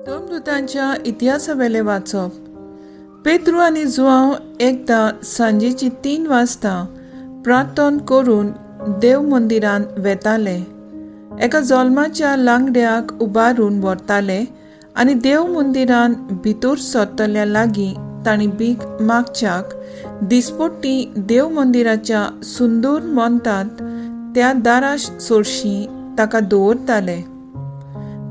धर्मदूतांच्या इतिहासावेलें वाचप. पेद्रू आनी जुआंव एकदां सांजेची 3 वाजता प्रार्थन करून देव मंदिरांत वेताले. एका जल्माच्या लांगड्याक उबारून व्हरताले आनी देव मंदिरांत भितर सरतल्या लागीं तांणी भीक मागच्याक दिसपट्टी देव मंदिराच्या सुंदर म्हणटात त्या दारा सोरशी ताका दवरताले.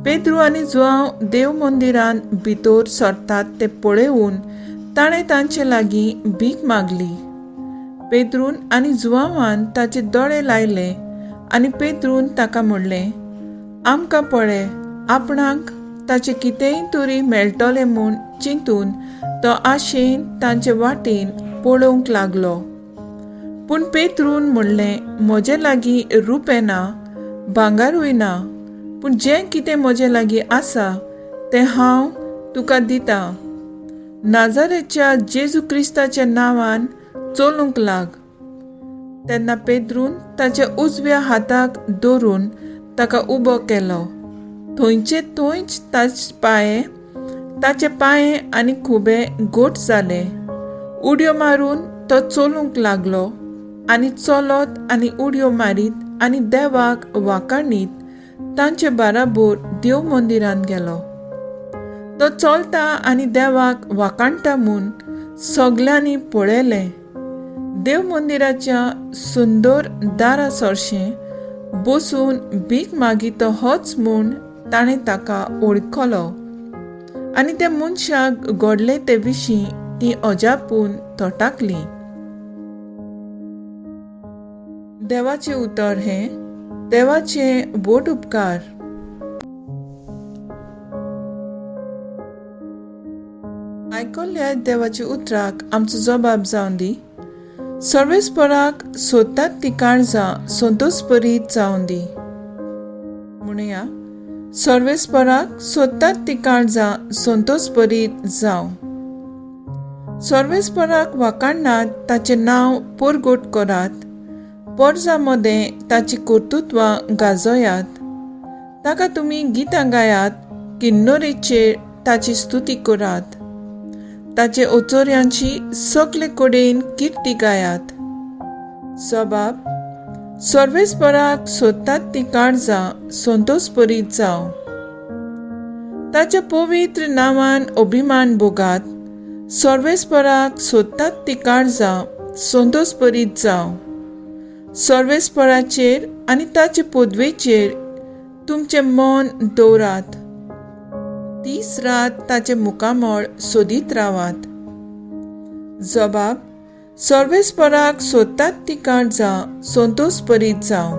पेद्रू आनी जुआंव देव मंदिरांत भितर सरतात ते पळोवन ताणें तांचे लागीं भीक मागली. पेद्रून आनी जुआंवान ताचे दोळे लायले आनी पेद्रून ताका म्हणलें, आमकां पळय, आपणाक ताचें कितेंय तरी मेळटलें म्हूण चिंतून तो आशेन तांचे वाटेन पळोवंक लागलो. पूण पेद्रून म्हणलें, म्हजे लागीं रुपें ना, भांगारूय ना, पूण जें कितें म्हजे लागीं आसा तें हांव तुका दितां. नाजारेच्या जेजू क्रिस्ताच्या नांवान चलूंक लाग. तेन्ना पेद्रून ताच्या उजव्या हाताक धरून ताका उबो केलो. थंयचे थंयच ताचे पांये आनी खुबे घट जाले. उडयो मारून तो चलूंक लागलो आनी चलत आनी उडयो मारीत आनी देवाक वाखाणीत तांचे बाराबोर देव मंदिरांत गेलो. तो चलता आनी देवाक वाखाणटा म्हूण सगल्यांनी पळयलें. देव मंदिराच्या सुंदर दारा सरशें बसून भीक मागीत तो होच म्हूण ताणें ताका वळखलो आनी त्या मनशाक घडलें ते विशीं ती अजापून थटाकली. देवाचें उतर हें देवाचें व्हड उपकार. आयकल्ल्या देवाच्या उतराक आमचो जबाब जावन दी. सर्वेस्पराक सोदतात ती काळजां संतोषभरीत जावन दी. म्हणया, सर्वेस्पराक सोदतात ती काळजां संतोषभरीत जावं. सर्वेस्पराक वाखाणनात ताचें नांव परगट करात. पोरजा मदें ताची कर्तृत्वां गाजयात. ताका तुमी गितां गायात, किन्नरेचेर ताची स्तुती करात. ताचे ओचोऱ्यांची सगले कडेन किर्ती गायात. सबाब सर्वेस्पराक सोदतात ती काळजां संतोषभरीत जावं. ताच्या पवित्र नांवान अभिमान भोगात. सर्वेस्पराक सोदतात ती काळजां संतोषभरीत जावं. सर्वेस्पराचेर आनी ताचे पदवेचेर तुमचें मन दवरात. 30 रात ताचें मुखामळ सोदीत रावात. जबाब सर्वेस्पराक सोदतात ती काळजां संतोषभरीत जावं.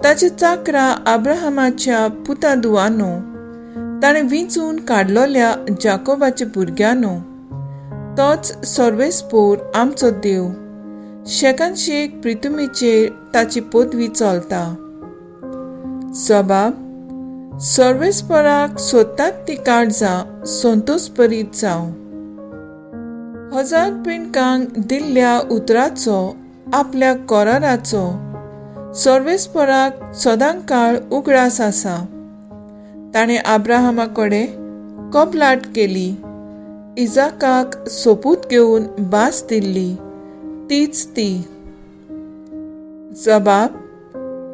ताचे चाकरा आब्राहामाच्या पुता दुवानो, ताणें विंचून काडलोल्या जाकोबाच्या भुरग्यांनो, तोच सर्वेस्पोर आमचो देव. शेकानशेक प्रितुमेचेर ताची पदवी चलता. जबाब सर्वेस्पराक सोदतात ती काळजां संतोषभरीत जावं. 1000 पिंडकांक दिल्ल्या उतराचो आपल्या कराराचो सर्वेस्पराक सदांकाळ उगडास आसा. ताणें आब्राहामा कडेन कबलाट केली, इजाकाक सोपूत घेवन भास दिल्ली तीच ती. जबाब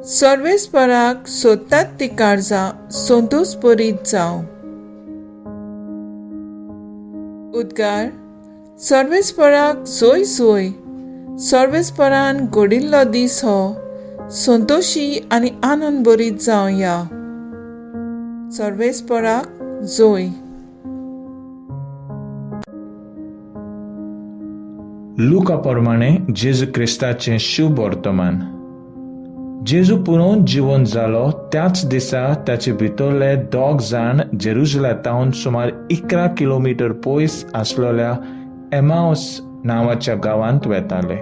सर्वेस्पराक सोदतात ती काळजां संतोषभरीत जावं. उद्गार सर्वेस्पराक सोय सोय. सर्वेस्परान घडिल्लो दीस हो संतोशी आनी आनंद भरीत जावं या. सर्वेस्पराक जोय. लुका प्रमाणे जेजू क्रिस्ताचें शुभ वर्तमान. जेजू पुरोवन जिवन जालो त्याच दिसा ताचे भितरले 2 जाण जेरुजलेतावन सुमार 11 किलोमिटर पयस आसलेल्या एमावस नांवाच्या गांवांत वेताले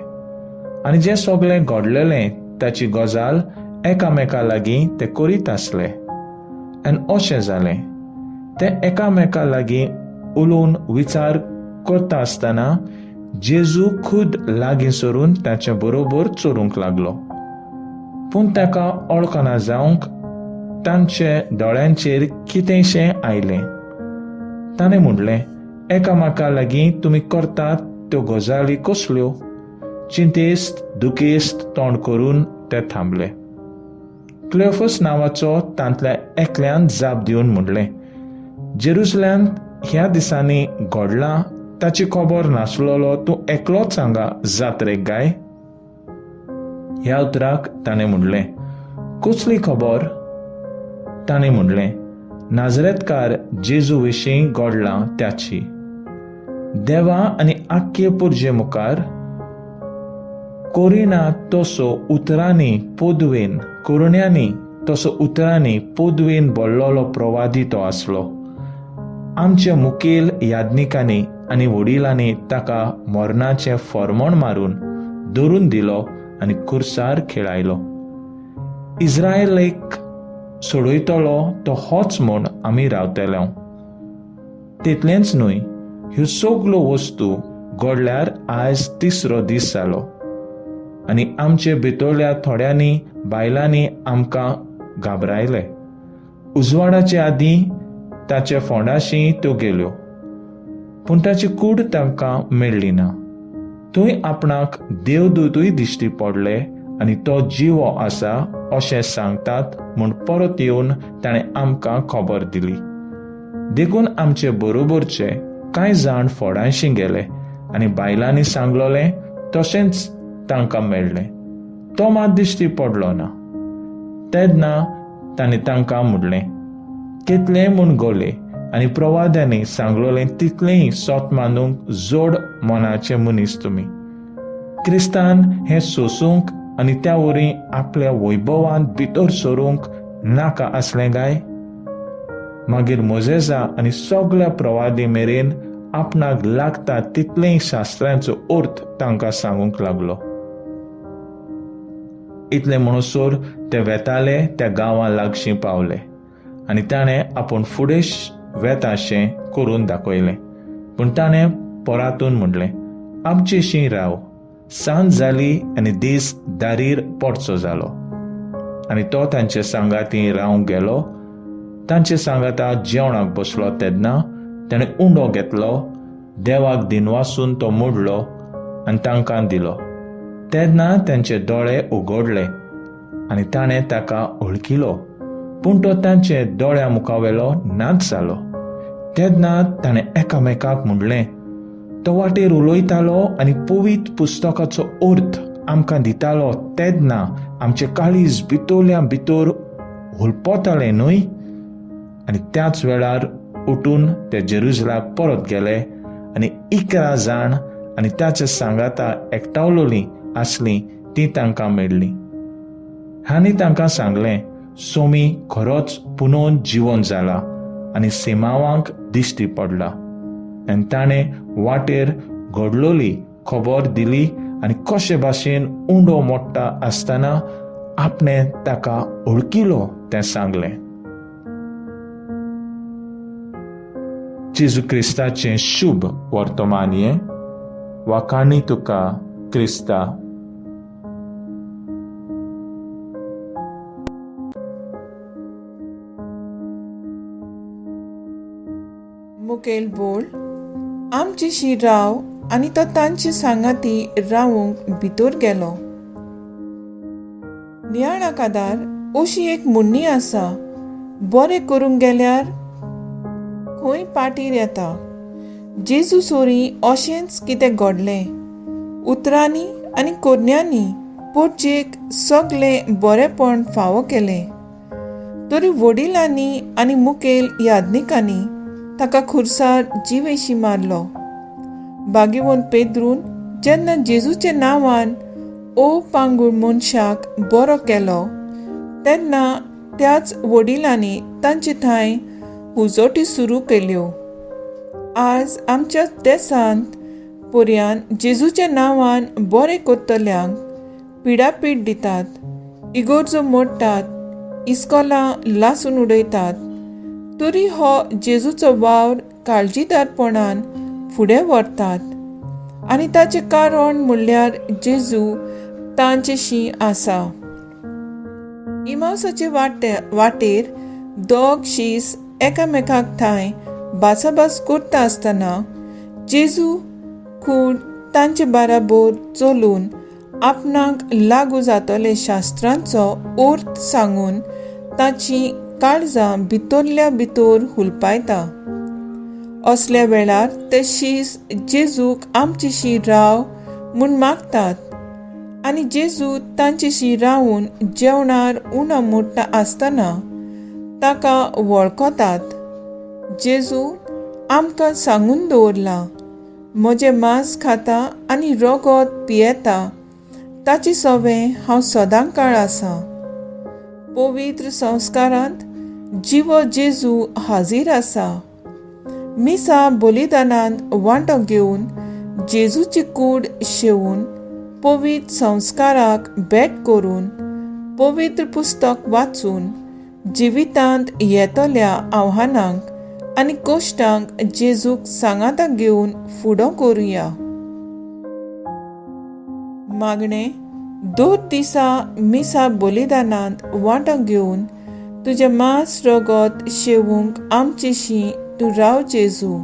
आनी जें सगळें घडलेलें ताची गजाल एकामेका लागीं ते करीत आसले. आनी अशें जालें, ते एकामेका लागीं उलोवन विचार करता आसतना जेजू खुद लागीं सरून ताचे बरोबर चोरूंक लागलो. पूण ताका वळखना जावंक तांचे दोळ्यांचेर कितेंशें आयलें. ताणें म्हणलें, एकामेका लागीं तुमी करतात त्यो गजाली कसल्यो? चिंतेस्त दुखेस्त तोंड करून ते थांबले. क्लियोफस नांवाचो तांतल्या एकल्यान जाप दिवन म्हणलें, जेरुसल्यांत ह्या दिसांनी घडलां ताची खबर नासलेलो तूं एकलोच हांगा जात्रेक गाय? ह्या उतराक ताणें म्हणलें, कसली खबर? ताणें म्हणलें, नाजरेतकार जेजू विशीं घडलां त्याची. देवा आनी आख्खे पुरजे मुखार कोरिना तसो उतरांनी पदवेन कोरण्यांनी तसो उतरांनी पदवेन बोल्लोलो प्रवादी तो आसलो. आमच्या मुखेल याज्ञिकांनी आनी वडिलांनी ताका मरणाचें फॉर्मण मारून धरून दिलो आनी खुर्सार खेळायलो. इस्रायलेक सोडयतलो तो होच म्हूण आमी रावतले. तितलेंच न्हय, ह्यो सगल्यो वस्तू घडल्यार आयज तिसरो दीस जालो आनी आमचे भितरल्या थोड्यांनी बायलांनी आमकां घाबरायले. उजवाडाचे आदीं ताच्या फोंडाशी त्यो गेल्यो, पूण ताची कूड तांकां मेळ्ळी ना. थंय आपणाक देवदूतूय दिश्टी पडले आनी तो जिवो आसा अशें सांगतात म्हूण परत येवन ताणें आमकां खबर दिली. देखून आमचे बरोबरचे कांय जाण फोडांशी गेले आनी बायलांनी सांगलोलें तशेंच तांकां मेळ्ळें. तो मात दिश्टी पडलो ना. तेन्ना ताणें तांकां म्हणलें, कितलें म्हूण गोले आनी प्रवाद्यांनी सांगलोलें तितलेंय सोत मानूंक जोड मनाचे मनीस तुमी. क्रिस्तान हें सोसूंक आनी त्या वरी आपल्या वैभवांत भितर सरूंक नाका आसलें काय? मागीर मोजेजा आनी सगल्या प्रवादी मेरेन आपणाक लागता तितलेंय शास्त्रांचो अर्थ तांकां सांगूंक लागलो. इतलें म्हणसर ते वेताले त्या गांवां लागशीं पावले आनी ताणें आपूण फुडें वेताशें करून दाखयलें. पूण ताणें परातून म्हणलें, आमचेशी राव, सांज जाली आनी दीस दारीर पडचो जालो. आनी तो तांचे सांगाती रावंक गेलो. तांचे सांगाता जेवणाक बसलो तेन्ना ताणें उंडो घेतलो, देवाक दिनवासून तो मोडलो आनी तांकां दिलो. तेन्ना तांचे दोळे उगडले आनी ताणें ताका वळखिलो, पूण तो तांचे दोळ्या मुखावेलो नाच जालो. तेन्ना ताणें एकामेकाक म्हणलें, तो वाटेर उलयतालो आनी पवित्र पुस्तकाचो अर्थ आमकां दितालो तेन्ना आमचें काळीज भितरल्या भितर हुलपतालें न्हय? आनी त्याच वेळार उठून ते जेरुजलाक परत गेले आनी 11 जाण आनी ताच्या सांगाता एकठावलोलीं आसलीं तीं तांकां मेळ्ळीं. हांणी तांकां सांगलें, सोमी खरोच पुनोन जिवन जाला आनी सिमावांक दिश्टी पडला. आनी ताणें वाटेर घडलोली खबर दिली आनी कशे भाशेन उंडो मोडटा आसतना आपणें ताका वळखिलो तें सांगलें. जेजू क्रिस्ताचें शुभ वर्तमान हें. वाखाणी तुका क्रिस्ता. मुखेल बोल, आमचेशी राव आनी तो तांचे सांगाती रावूंक भितर गेलो. नियाळाक आदार अशी एक म्हणणी आसा, बरें करूंक गेल्यार खंय पाटीर येता. जेजू सोरी अशेंच कितें घडलें. उतरांनी आनी कोरण्यांनी पोटजेक सगलें बरेंपण फावो केलें, तरी वडिलांनी आनी मुखेल याज्ञिकांनी ताका खुर्सार जिवेशी मारलो. बागेवन पेद्रून जेन्ना जेजूच्या नांवान ओ पांगूळ मनशाक बरो केलो तेन्ना त्याच वडिलांनी तांचे थंय हुजोटी सुरू केल्यो. आज आमच्या देशांत पर्यान जेजूच्या नांवान बरें करतल्यांक पिडापीड दितात, इगोर्जो मोडटात, इस्कोलां लासून उडयतात, तरी हो जेजूचो वावर काळजीदारपणान फुडें व्हरतात आनी ताचें कारण म्हणल्यार जेजू तांचेशी आसा. इमावसाचे वाटे वाटेर दोग शीस एकामेकाक ठांय भासाभास करता आसतना जेजू खूण तांचे बाराबोर चलून आपणाक लागू जातले शास्त्रांचो अर्थ सांगून ताची काळजां भितरल्या भितर हुलपायता. असल्या वेळार ते शीस जेजूक आमचेशी राव म्हूण मागतात आनी जेजू तांचेशी रावून जेवणार उणो मोडटा आसतना ताका वळखतात. जेजू आमकां सांगून दवरलां, म्हजें मांस खाता आनी रगत पियेता ताचे सवें हांव सदां काळ आसा. पवित्र संस्कारांत जिवो जेजू हाजीर आसा. मिसा बलिदानांत वांटो घेवन जेजूची कूड शेवून पवित्र संस्काराक भेट करून पवित्र पुस्तक वाचून जिवितांत येतल्या आव्हानांक आनी कश्टांक जेजूक सांगाता घेवन फुडो करुया. मागणें दर दिसा मिसा बलिदानांत वांटो घेवन तुजें मांस रगत शेवूंक आमचेशी तूं राव जेजू.